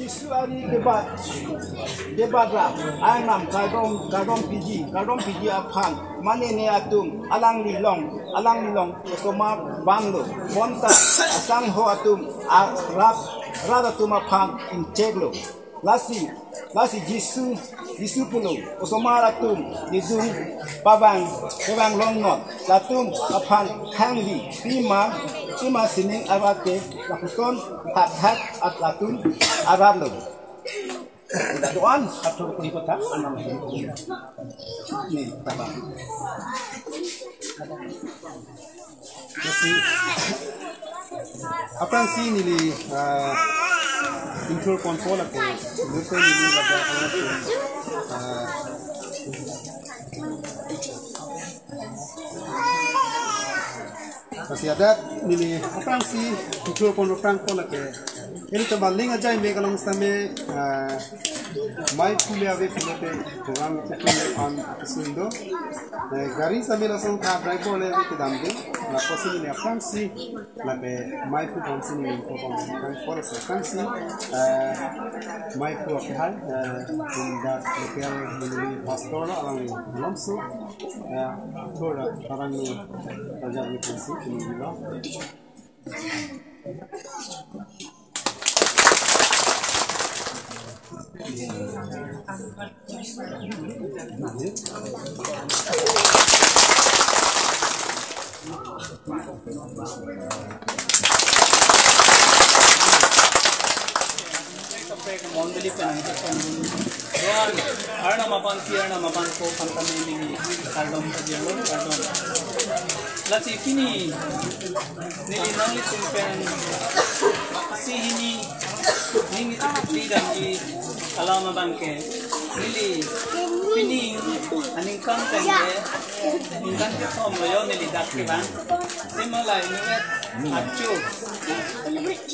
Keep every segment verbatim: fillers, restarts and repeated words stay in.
Jisu ari kebat, kebat ra, Arnam kardom, kardom piji, kardom piji aphan, mane ne atum, alangli along, alangli along, osomar vanglo, bonta, asangho atum, a, rat, rat atum aphan, ingcheklo. Lasi, lasi Jisu, Jisu pulo, osomar atum, nidung, pavang, pavang longnon, latum, aphan, hangli, pima, pima sining arate, lapuson, hak hak, at latum, aratlo. Doan, atur pun kota, anam. Ni, tabang. Lasi, aphrangsi neli, ah, ingthur ponpo lake, nurte neli laga, ah, lasi adak neli aphrangsi ingthur pon aphrang po lake, ilitum aling ajai me kalong same, ah, mai phule ave phule te program ke phule pan apisun do. Eh, gari same lason tha driver le ave kedam do. Lapuson neli aphrangsi lapen mai phu aphansi neli ingthur pon aphrang po lake aphrangsi, eh, mai phu aphan, eh, dak local neli pastor lo alangli malomso, eh, thora arang ni raja ni aphansi neli lo. Kaprek mondoli pen nangketong dun. Doan, Arnam aphan, Arnam aphan ko pantame neli kardom pajirlo, kardom. Lasi pini neli nanglitum pen isi hini ning isi putri damji alam abangke, neli pini aningkan pen ke, ningkan kethom lo yo neli dak kevang. Athema la inutvet achu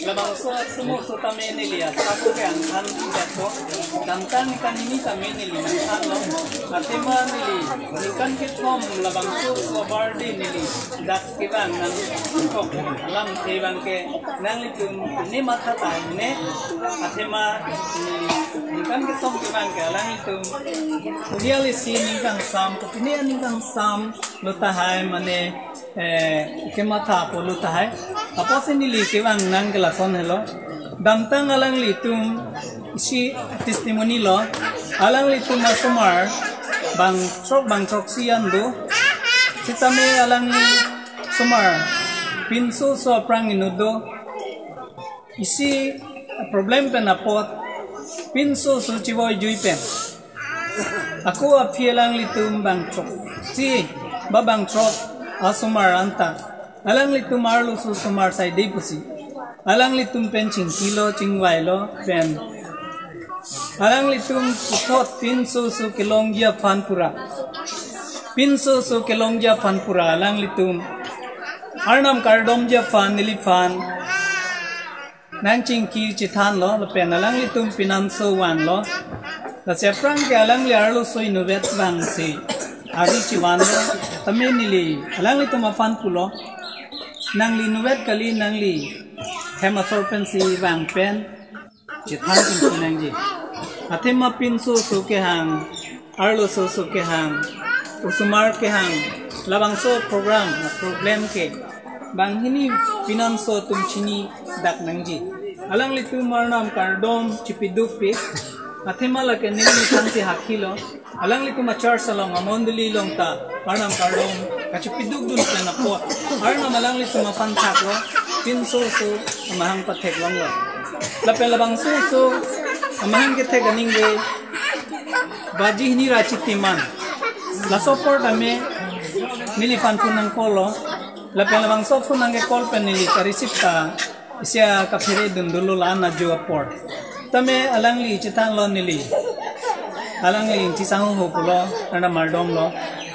labangso atum osomar tame neli asap ke angthan jatpo. Damtang ningkan hini tame neli angthanlo. Athema neli ningkan kethom labangso osomar de neli dak kevang nangkok alamthe abangke nanglitum ne matha tahai ne. Athema neli ningkan kethom kevang ke alanglitum pini alisi ning kangsam, pini aning kangsam lo tahai mane, eh, kematha apot lo tahai. Apotsi neli kevang nang ke lason helo. Damtang alanglitum isi testimony lo. Alanglitum asomar bang throk bang throksi an do. Sitame alangli asomar pinso oso aphrang inut do. Isi problem pen apot pinso oso chevoi jui pen ako aphi alanglitum bang throksi ba bang throk asomar anta alanglitum arloso osomar saide pusi alanglitum pen chingkilo, chingvailo pen alanglitum puthot pinso oso kelongji aphan pura, pinso oso kelongji aphan pura alanglitum Arnam kardomji aphan neliphan nangchingki chethanlo, lapen alanglitum pinanso vanglo. Lasi aphrang ke alangli arloso inutvet vangsi ari chevanlo. Tame neli alanglitum aphan pulo, nangli inutvet kali, nangli hem asor pensi vang pen chethan chingki nangji. Athema pinso oso kehang, arloso oso kehang, osomar kehang, labangso program, problem ke banghini pinanso atum chini dak nangji. Alanglitum Arnam kardom chipidukpe. Athema lake neli thansi hakhilo. Alanglitum achurch along, amondoli along ta Arnam kardom kachipiduk dun pen apot Arnam alanglitum aphan thaklo, pinso oso amahang pathek longlo. Lapen labangso oso amahang kethek aning ke baji hini ra chitiman. Laso apor tame neliphan phone nangcall lo. Lapen labangso phone nangkecall pen neli ka-receive ta isi akaphere dun dolo la-an ajo apor. Tame alangli chethanlo neli, alangli Ingti Sangho pulo, Arnam ardomlo.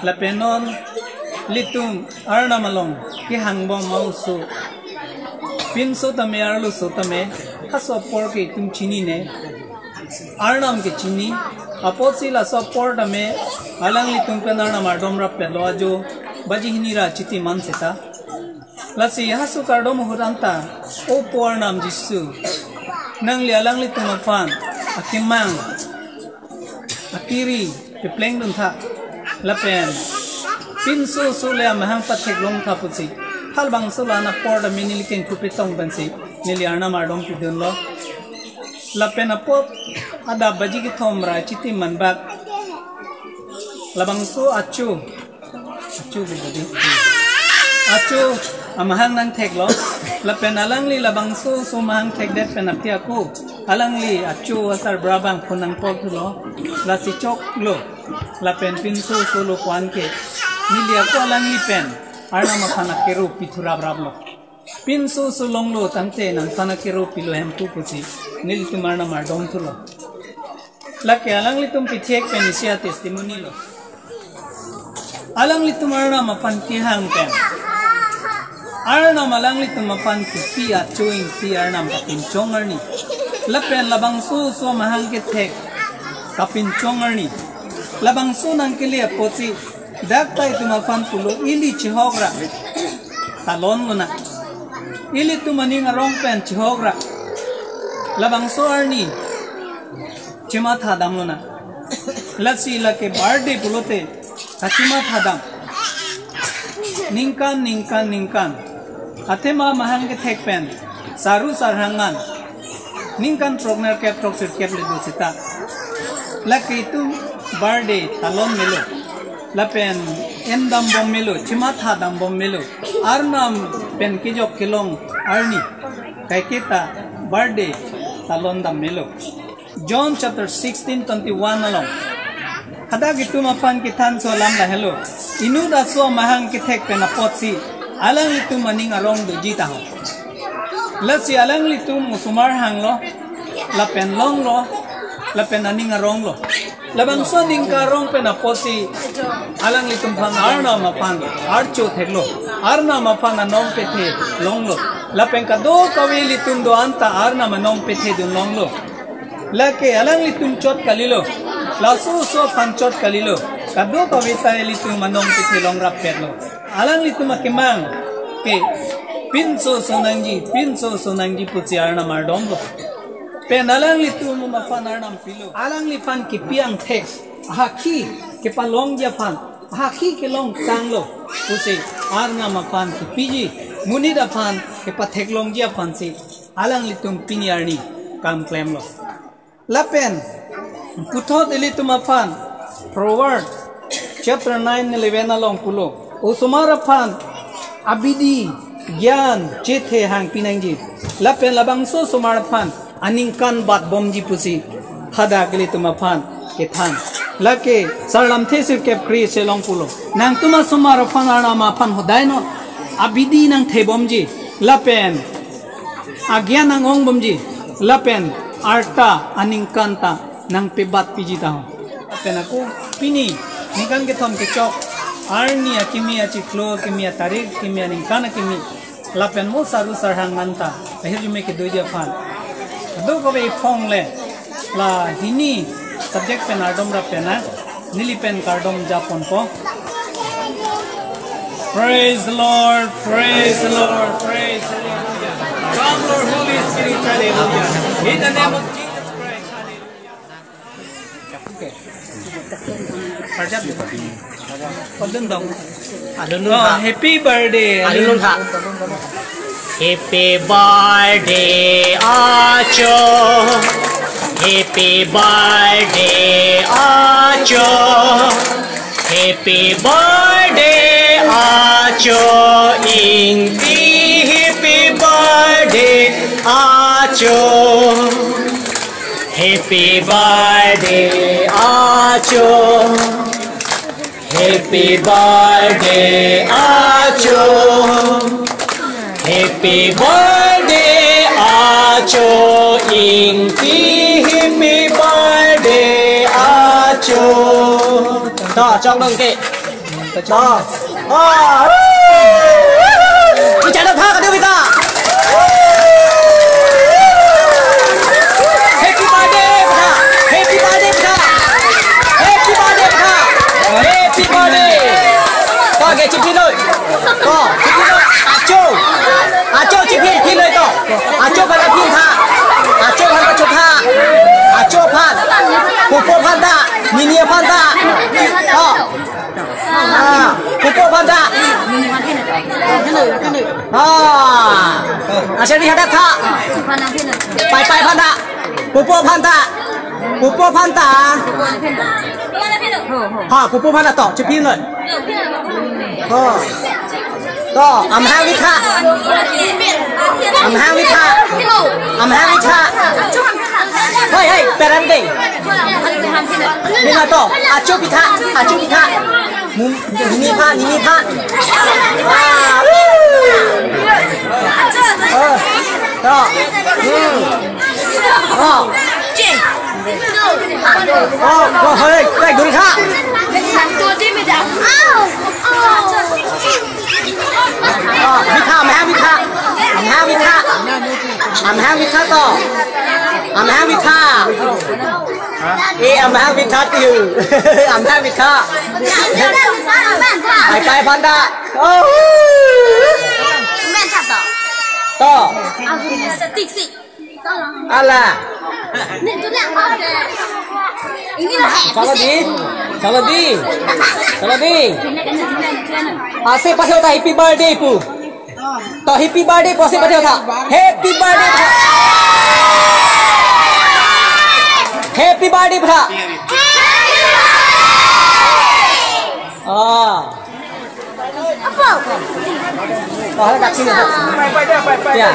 Lapen non ilitum Arnam along kehangbom a-oso, pinso tame arloso tame, laso apor ke itum chinine, Arnam ke chini. Apotsi laso apor tame alanglitum pen Arnam ardom rappetlo, ajo baji hini ra chitiman seta. Lasi haso kardom ahut anta, O Po Arnam Jisu, nangli alanglitum aphan akemang, akiri peplengdun tha, lapen pinso oso le amahang patheklong tha pusi, halabangso la-an apor ta neli kengkhu petong pensi neli Arnam ardom pidunlo. Lapen apot adap baji kethom ra chiti manbak, labangso acho, acho bibadi, acho amahang nangtheklo. Lapen alangli labangso oso mahang thekdet pen aphi ako alangli acho asarbura abang phone nangpok thulo. Lasi choklo. Lapen pinso oso lo pu-an ke neli ako alangli pen Arnam aphan akero pithu rapraplo. Pinso oso longlo tangte nangphan akero pilo hem pu pusi nelitum Arnam ardom thulo. Lake alanglitum pithek pen isi a-testimony lo. Alanglitum Arnam aphan kehang pen, Arnam alanglitum aphan kepi acho ingti Arnam kapinchong arni, lapen labangso oso amahang kethek kapinchong arni, labangso nangkele apotsi dak ta itum aphan pulo, ili chihok ra talon lonang. Ilitum aning arong pen chihok ra labangso arni chematha dam lonang. Lasi lake birthday pulote kachematha dam. Ningkan, ningkan, ningkan athema amahang kethek pen saru sarhang an ningkan throknerkep throksirkep le do seta, lake itum birthday talon melo, lapen endam bom melo, chematha dam bom melo, Arnam pen kejok kelong arni kaiketa birthday talon dam melo. John chapter sixteen twenty-one along hadak itum aphan kethanso alam lahelo. Inut aso amahang kethek pen apotsi alanglitum aning arong doji taho. Lasi alanglitum osomar hanglo, lapen longlo, lapen aning aronglo. Labangso aning karong pen apotsi alanglitum aphan Arnam aphan archo theklo, Arnam aphan anong pethe longlo. Lapen kadokave ilitum do-an ta Arnam anong pethe dun longlo. Lake alanglitum chot kalilo, laso oso aphan chot kalilo, kadokave ta ilitum anong pethe long rappetlo. Alanglitum akemang ke pinso oso nangji, pinso oso nangji pusi Arnam ardomlo. Pen alanglitum aphan Arnam pilo. Alangliphan kepi angthek, ahakhi kepalongji aphan, ahakhi kelongtanglo pusi Arnam aphan kepiji, monit aphan kepatheklongji aphansi alanglitum pini arni kam klemlo. Lapen puthot ilitum aphan Proverb chapter nine eleven along pulo, osomar aphan abidi gyan chethe hangpi nangji, lapen labangso osomar aphan aningkan bat bomji pusi hadak ilitum aphan kethan. Lake Sarlamthe sirkep kre-isi along pulo, nangtum asomar aphan Arnam aphan hodai non abidi nangthe bomji, lapen agyan nang-ong bomji, lapen arta aningkan ta nangpebat piji taho. Lapen ako pini ningkan kethom kechok arni akimi, achiklo akimi, atarik akimi, aningkan akimi, lapen mo saru sarhang anta ahirjume kedoji aphan, kadokave iphong le la hini subject pen ardom rap pen a neli pen kardom japonpo. Praise the Lord, praise the Lord, praise the Lord. Come, Lord, Holy Spirit, hallelujah. In the name of Jesus Christ, hallelujah. Adun dong. Adun dong. Oh, happy birthday. Adun dong. Happy birthday, acho. Happy birthday, acho. Happy birthday, acho. Ingti, happy birthday, acho. Happy birthday, acho. Happy birthday, acho. Happy birthday, acho. Ingti, happy birthday, acho. To, chok dong ke. To. Ah. Bichara tha kadu kita. Happy birthday, beta. Happy birthday, beta. Happy birthday, beta. Happy birthday. To, ke chipi noi. To, chipi noi. Acho. Acho aphan aphi tha. Acho aphan ta chotha. Acho aphan. Pupo aphan ta. Nini aphan ta. Oh. Ah, pupo aphan ta. Ah. Acha ni hada tha. Pai pai aphan ta. Pupo aphan ta. Pupo aphan ta. Ha, pupo aphan ta to. Chipin noi. Ha. To, amahang aphi tha. Amahang aphi tha. Amahang aphi tha. Hei, hei, parent day. Nina to, acho aphi tha, acho aphi tha. Nini aphan, nini aphan. Ah, woo. Oh, to. Hmm. Oh. Oh, oh, hei, hei, duri tha. Oh, aphi tha, amahang aphi tha. Amahang aphi tha. Amahang aphi tha to. Amahang aphi tha. Eh, amahang aphi tha tiu. Amahang aphi tha. Pai pai aphan ta. Oh. To. Ala. Chalo di. Chalo di. Chalo di. Ase pathotha happy birthday pu. To happy birthday pu ase pathotha. Happy birthday pu tha. Happy birthday pu tha. Ah. Oh, hala daksi na. Ya.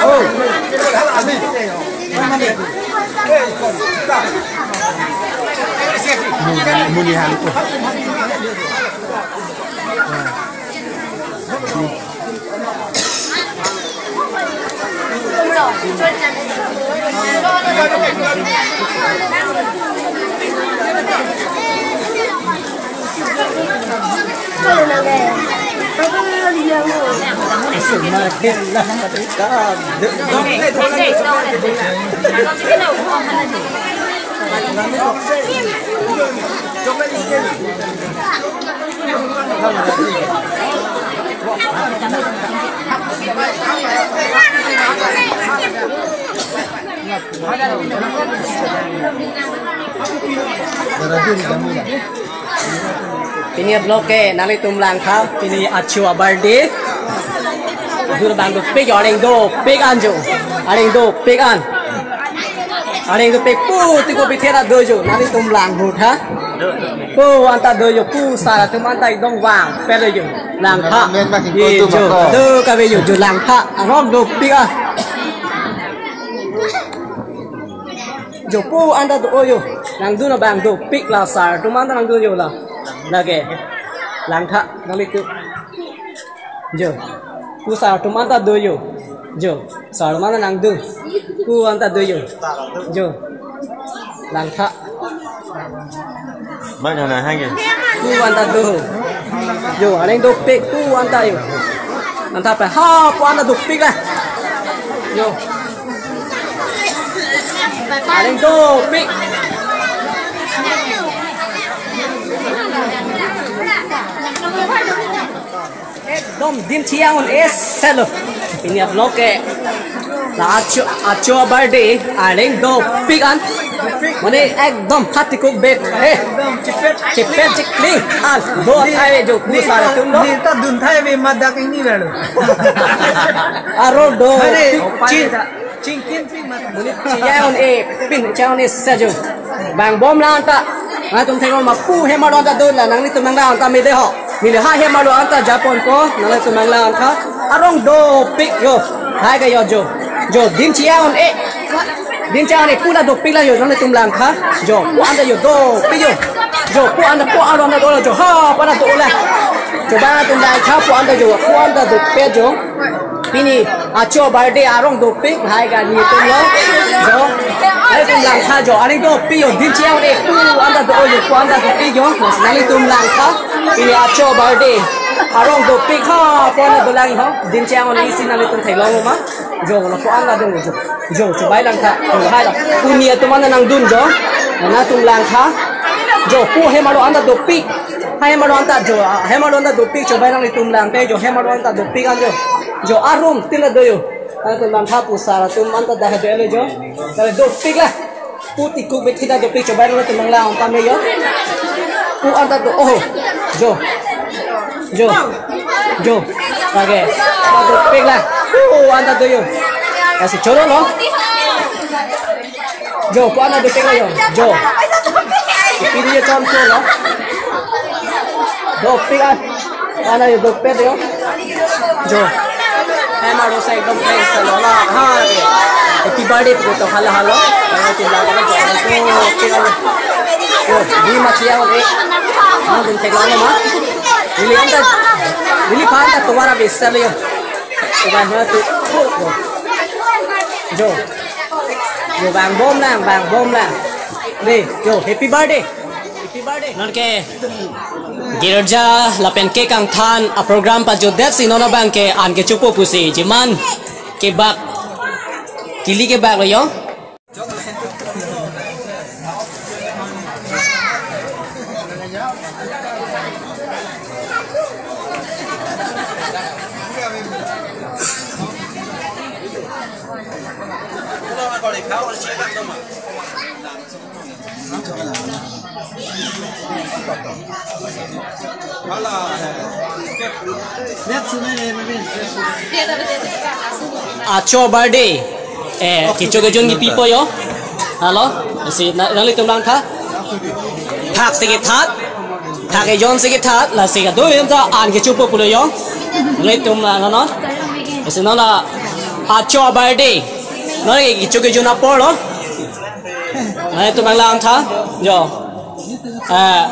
Oh. Muni hang ko. Pini vlog ke nanglitum langtha, pini acho a-birthday. Dur bang dopik, areng dopik an jo. Areng dopik an. Areng dopik pu tiko pithe ra do jo. Nanglitum lang hut ha. Pu anta do jo, pu sar atum anta ekdom vang pet jo. Langtha. Men makin ye ko tu jo. Mako. Do kave jo, jo langtha. Arong dopik ah. Jo pu anta do jo. Nangdun abang dopik la sar atum anta nangdun jo la. Lake. Langtha nanglitum. Jo. Pu sar atum anta do jo. Jo. Sar atum anta nangdun. Pu anta do jo. Jo. Langtha. Mai jana hang ke. Pu anta do. Jo, areng dopik pu anta jo. Anta pe ha pu anta dopik la. Jo. Areng dopik. Ekdom dim chiang un-e selo. Pini a-vlog ke la acho, acho birthday, areng dopik an. Mane ekdom hati kuk bet. Eh, chipet chikling an. Do athai jo pu sar atum do. Neta dun thai ve madak ini lalu. Aro do. Mane, chi- Chingkin pin mat. Monit chiang un-e, pin chiang un-e sa jo. Bang bom la anta. Nangtum thengol ma pu hem arlo anta dun la, nanglitum nanglang anta mede ho. Mele ha hem arlo anta japon ko, nanglitum nanglang anta. Arong dopik jo. Hai ka jo jo. Jo dim chiang un-e. Dim chiang un-e pu la dopik la jo, nanglitum langtha. Jo pu anta jo dopik jo. Jo pu anta pu arlo anta do la jo. Ha pu anta do la. Jo bang atum langtha pu anta jo, pu anta dopik jo. Pini acho birthday arong dopik hai ka nelitum lo. Jo. Nelitum langtha jo. Areng dopik jo. Dim chiang un-e pu anta do jo. Pu anta dopik jo. Nelitum langtha. Pini acho birthday arong dopik ha. Pu anta dolang ho. Dim chiang un-e isi nelitum theklong ma. Jo lo pu anta do jo. Jo, chubai langtha. Jo, hai lo. Pu ni atum anta nangdun jo. Nangtum langtha. Jo, pu hem arlo anta dopik. Hem arlo anta jo, hem arlo anta dopik chobai nanglitum lang te jo, hem arlo anta dopik an jo. Jo arum tin ta do jo. Anta nangtha pusar atum anta dak do le jo. Kali dopik la. Pu tikuk bet kita dopik chobai nanglitum lang anta me jo. Pu anta do, oh. Jo. Jo. Jo. Lake. Anta dopik la. Pu anta do jo. Lasi choro lo. Jo, pu anta dopik la jo. Jo. Pini jo chom choro lo. Dopik an. Anta jo dopik jo. Jo. Hem arlo si ekdom thanks lo la. Ha. Happy birthday pu to hala hala. Hala ti la jo. Jo, di ma chia re. Ma dun tek la ma. Neli anta. Neli pa anta tovar a besa le jo. Tovar ha tu. Jo. Jo, vang bom lang, vang bom lang. Dei, jo, happy birthday. Happy birthday. Non ke girja lapen ke kangthan a program pajutdet si non abang ke an kechopo pusi. Jiman kebak, kili kebak lo jo. Acho birthday. Eh, kecho kejun kipi po jo. Alo, si na, nanglitum langtha. Thak si kethat. Thak ejon si kethat, lasi kado yam ta an kechopo pulo jo. Nanglitum la, no, no. Si no la acho birthday. No, kecho kejun apor lo. Nanglitum langtha. Jo. Eh,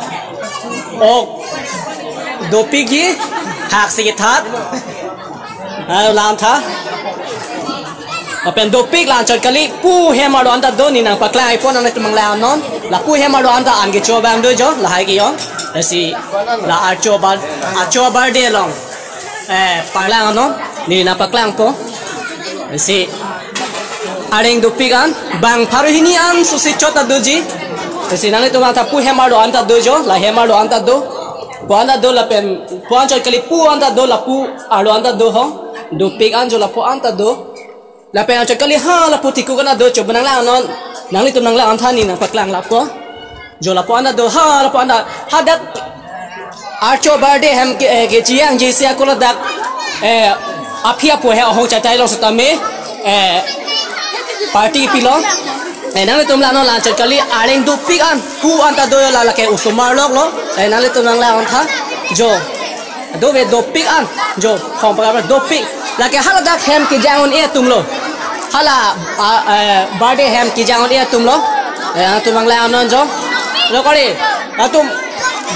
ok dopik ji, thak si kethat. Eh, langtha. Lapen dopik la anchot kali, pu hem arlo anta do neli nangpaklang-ik pon nanglitum lang non. La pu hem arlo anta an kecho abang do jo, lahai ke jo. Lasi la acho bar, acho birthday along. Eh, paklang non, neli nangpaklangpo. Si areng dopik an, bang pharo hini an susi chot ta doji. Si nanglitum langtha pu hem arlo anta do jo, la hem arlo anta do. Pu anta do lapen, pu anchot kali pu anta do la pu arlo anta do ho. Dopik an jo la pu anta do. Lapen anchot kali ha la pu tikuk an ta do jo, nanglang non. Nanglitum nanglang tha neli nangpaklang lapu. Jo lapu anta do ha, lapu anta hadak acho birthday hem ke, eh, kechijang jesi ako ladak, eh, aphi apo he ahong chatai lo setame, eh, party pilo. Eh, nanglitum lang non, la anchot kali areng dopik an pu anta do jo, la lake osomar lok lo. Eh, nanglitum nanglang tha. Jo. Dove dopik an, jo, hom pakar dopik. Lake hala dak hem kejang un-e atum lo. Hala, ah, eh, birthday hem kejang un-e atum lo. Eh, atum nanglang non jo. Lo kori, atum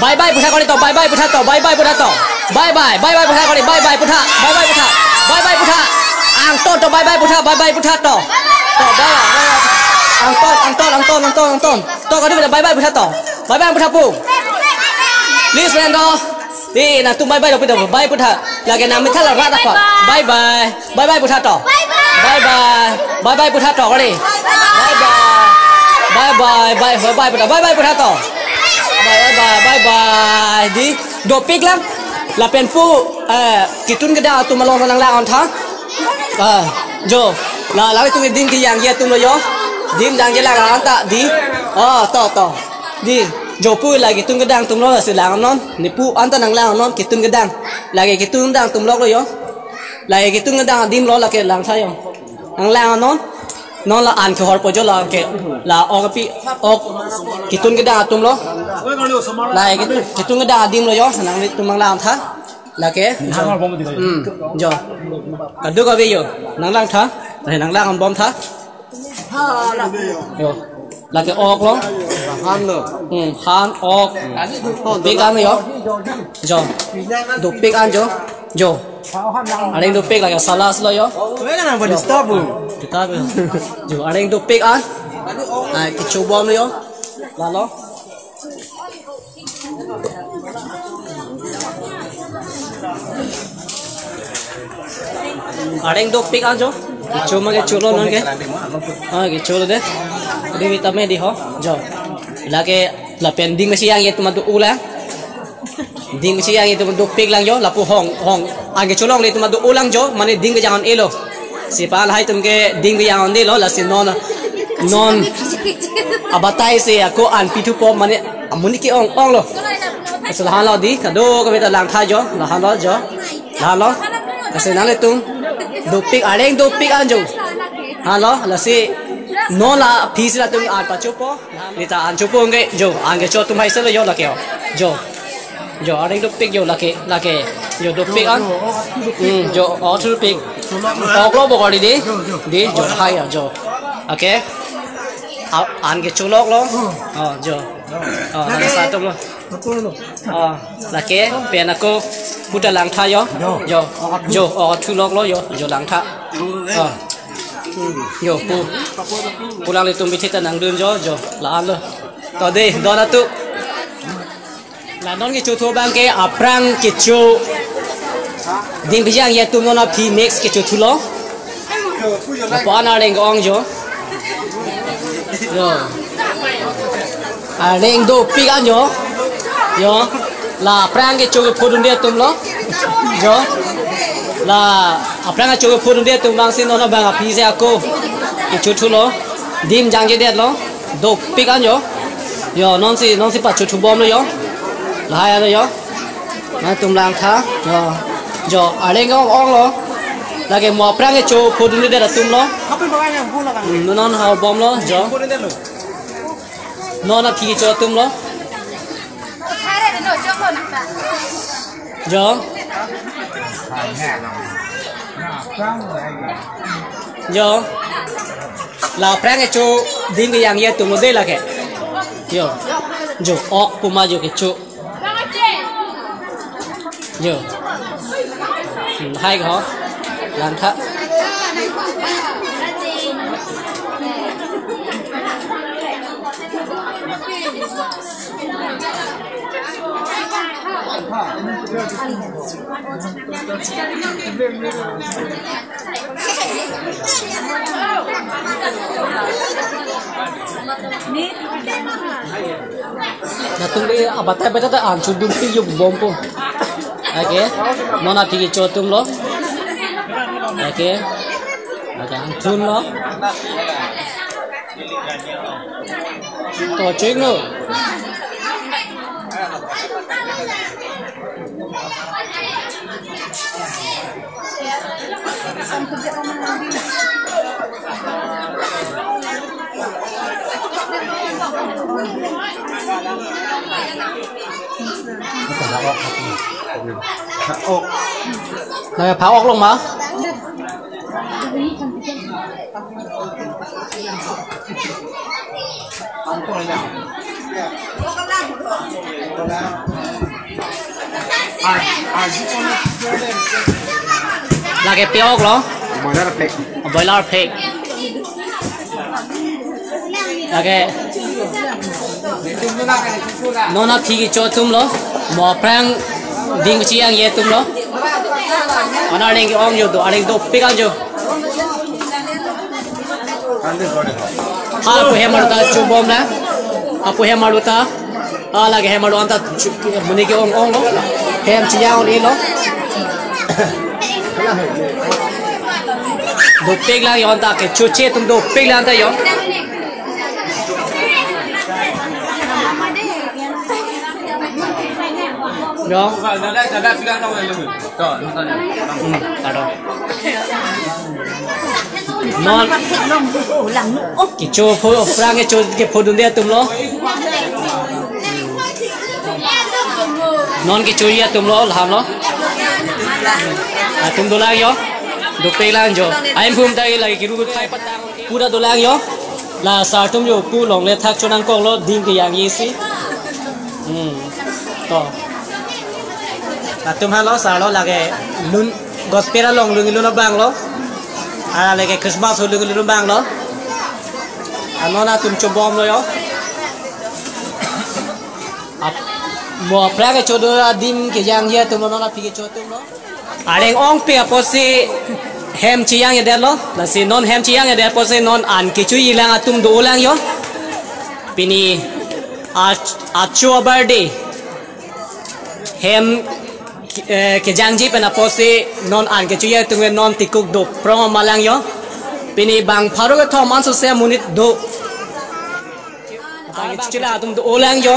bye bye putha kori to, bye bye putha to, bye bye putha to. Bye bye, bye bye putha kori, bye bye putha, bye bye putha. Bye bye putha. Angton to bye bye putha, bye bye putha to. To, bye bye, bye bye. Angton, Angton, Angton, Angton, Angton. To, kadu bye bye putha to. Bye bye putha pu. Please, friend to. Di, nangtum bye bye dopik to, bye putha. Lake nangmethang la rat apa. Bye bye. Bye bye putha to. Bye bye. Bye bye putha to kori. Bye bye. Bye bye. Bye bye putha. Bye bye putha to. Bye bye. Bye bye. Di dopik lang. Lapen pu, eh, ketun kedang atum along nanglang tha. Ah, jo. La, la tum dim kejangje atum lo jo. Dim jangje lang anta di. Oh, to to. Di, jo pu la ketun kedang atum lo, lasi lang non, neli pu anta nanglang non ketun kedang. Lake ketun kedang atum lok lo jo. Lake ketun kedang adim lo lake langtha jo. Nanglang non. Non la an kehorpo jo lake. La ok pi ok ketun kedang atum lo. Lake ketun kedang adim lo jo, nanglitum nanglang tha. Lake. Hmm, jo. Kadu kave jo. Nanglang tha. Lake nanglang bom tha. Jo. Lake ok lo. Han lo. Hmm, han ok. Dopik an jo. Jo. Dopik an jo. Jo. Areng dopik lake salas lo jo. Kita jo. Areng dopik an. Ah, kecho bom lo jo. Lalo. Areng dopik an jo. Kecho ma kecho lo non ke. Ah, kecho lo de. Di vitamin di ho. Jo. Lake lapen ding mesi yang yet madu ula. Ding si yang itum dopik lang jo, lapu hong, hong. An kecho longle itum do-o lang jo, mane ding kejang un-elo. Si pa lahai atum ke ding kejang un-elo, lasi non, non abatai si ako an pithupo mane amonit ke-ong, onglo. Lasi lahan lo dei, kadokave ta langtha jo, lahan lo jo. Lahan lo. Lasi nanglitum dopik, areng dopik an jo. Lahan lo, lasi non la aphi si latum an pachopo. Neta an chopo ke jo, an kecho atum hai selo jo lake jo. Jo. Jo, areng dopik jo lake, lake. Jo dopik an. Hmm, jo, ok thupik. Ok lo bokori dei. Dei, jo, hai ya, jo. Okay. A-, an kecho lok lo. Oh, jo. Oh, nang sa atum lo. Oh, lake, pen ako puta langtha jo. Jo. Jo, ok thulok lo jo, jo langtha. Oh. Jo, pu. Pu lang ilitum bithi ta nangdun jo, jo. La-an lo. To dei, don atum. La non kecho thu abang ke aphrang kecho. Ding kejang atum non aphi next kecho thulo. Lapu an areng ong jo. Jo. Areng dopik an jo. Jo. La aphrang kecho kephodunde atum lo. Jo. La aphrang kecho kephodunde atum abang si non abang aphi si ako kecho thulo. Dim jangjedet lo. Dopik an jo. Jo, non si, non si pacho thubom lo jo. Lahai an lo jo. Nangtum langtha. Jo. Jo, areng ong ong lo. Lake mo aphrang kecho phodunde atum lo. Hmm, non ha bom lo jo. Non aphi kecho atum lo. Jo. Jo. La aphrang kecho ding kejang atum lo dei lake. Jo. Jo, ok puma jo kecho. Jo. Hmm, hai ko. Langtha. Latum ke abatai batai ta an chudun pi yuk bom ko. Okay. Non aphi kecho atum lo. Okay. Okay, an chun lo. To ching lo. Nangpha-ok long ma? Lake pe-ok lo? Boiler phek. Boiler phek. Lake. Non aphi kecho atum lo. Mo aphrang ding kejang atum lo. An areng ke-ong jo do, areng dopik an jo. Hala pu hem arlo ta chobom na. Hala pu hem arlo ta. Hala ke hem arlo anta chu-, amonit ke-ong ong lo. Hem chejang un-elo. Dopik lang jo anta kecho che atum dopik lang ta jo. Jo. Hmm, kado. Non. Kecho pho, aphrang kecho kephodunde atum lo. Non kechoji atum lo, laham lo. Atum dolang jo. Dopik lang jo. Ain phum ta lagi kiru kai patang. Pura dolang jo. La sar atum jo pu longle thak chonangkok lo ding kejang isi. Hmm. To. Latum halo sar lo lake lun gospel along lun lun abang lo. Hala lake Christmas ho lun lun abang lo. Anon atum chobom lo jo. Ap-, mo aphrang kecho do adim kejangji atum lo, non aphi kecho atum lo. Areng ongpik apotsi hem chejangjedet lo. Lasi non hem chejangjedet apotsi non an kechoji lang atum dolang jo. Pini ach-, acho a-birthday. Hem, eh, kejangji pen apotsi non an kechoji atum ke non tikuk do prong malang jo. Pini bang pharo kethom an sose amonit do. An kechoji atum do-olang jo.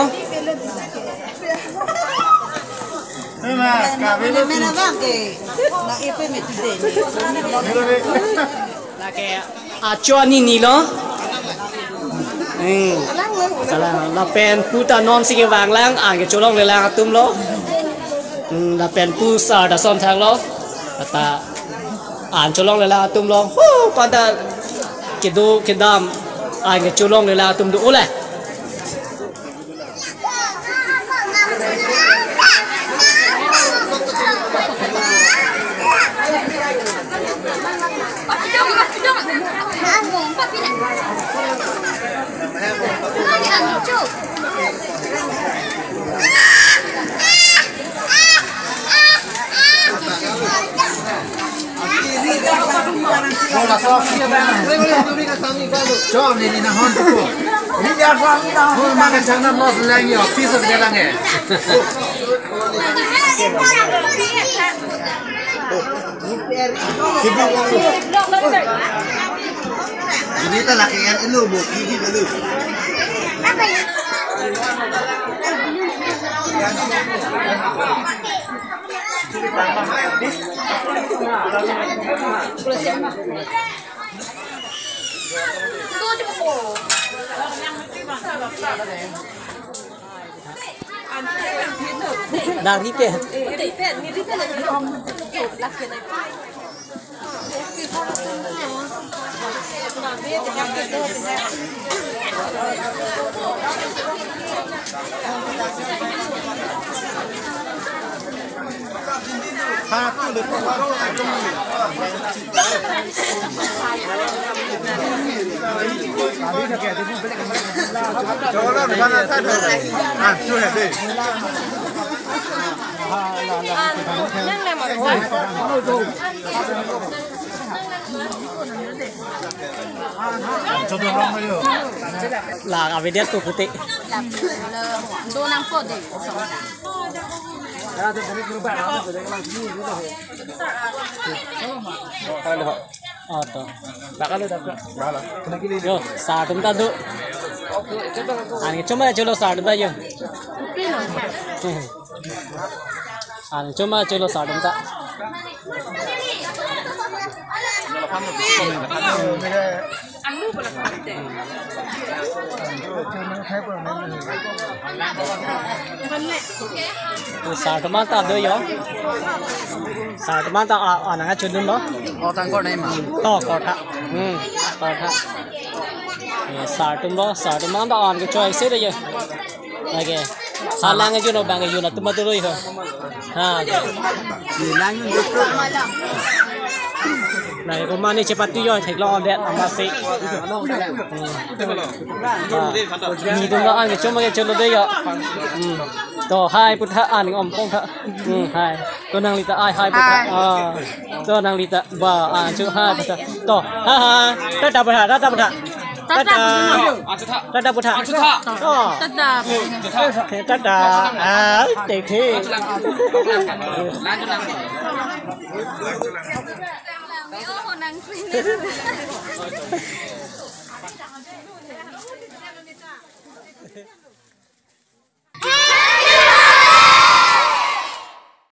Lake acho anini lo. Hmm. Kalang, lapen puta non si kevanglang, an kecholonglelang atum lo. Hmm, lapen pu sar ta son thang lo. Kata an cholonglelang atum lo. Hu, pada kedo kedam, an kecholonglelang atum do-olang. Chon, neli nanghon tupo. Hur ma kachang na los lang jo, piso ke lang eh. Ini ta laki kan elu mo, gigi dulu. Nang repair. La avedet tu puti. Do nangpo de. Oh, to. Jo, sar atum ta do. An kechoma cholo sar atum ta jo. An kechoma cholo sar atum ta. Sar atum ta do jo. Sar atum ta a, anang chudun lo. Oh, tangkor nai ma. To, kortha. Hmm, kortha. Eh, sar atum lo, sar atum ta an kecho isi do jo. Okay. Salang ajo no bang ajo na tuma tuloy ho. Ha. Salang ajo. Na ko mane chepatu jo theklong det amatsi. Hmm. Ha. Netum ta an kechoma kecholo de jo. Hmm. To hai putha an om pong tha. Hmm, hai. To nangli ta ai hai putha. Ah. To nangli ta ba an chu hai putha. To. Ha ha. Tata putha, tata putha. Tata. Tata putha. Tata. Oh. Tata. Tata. Ah, te the.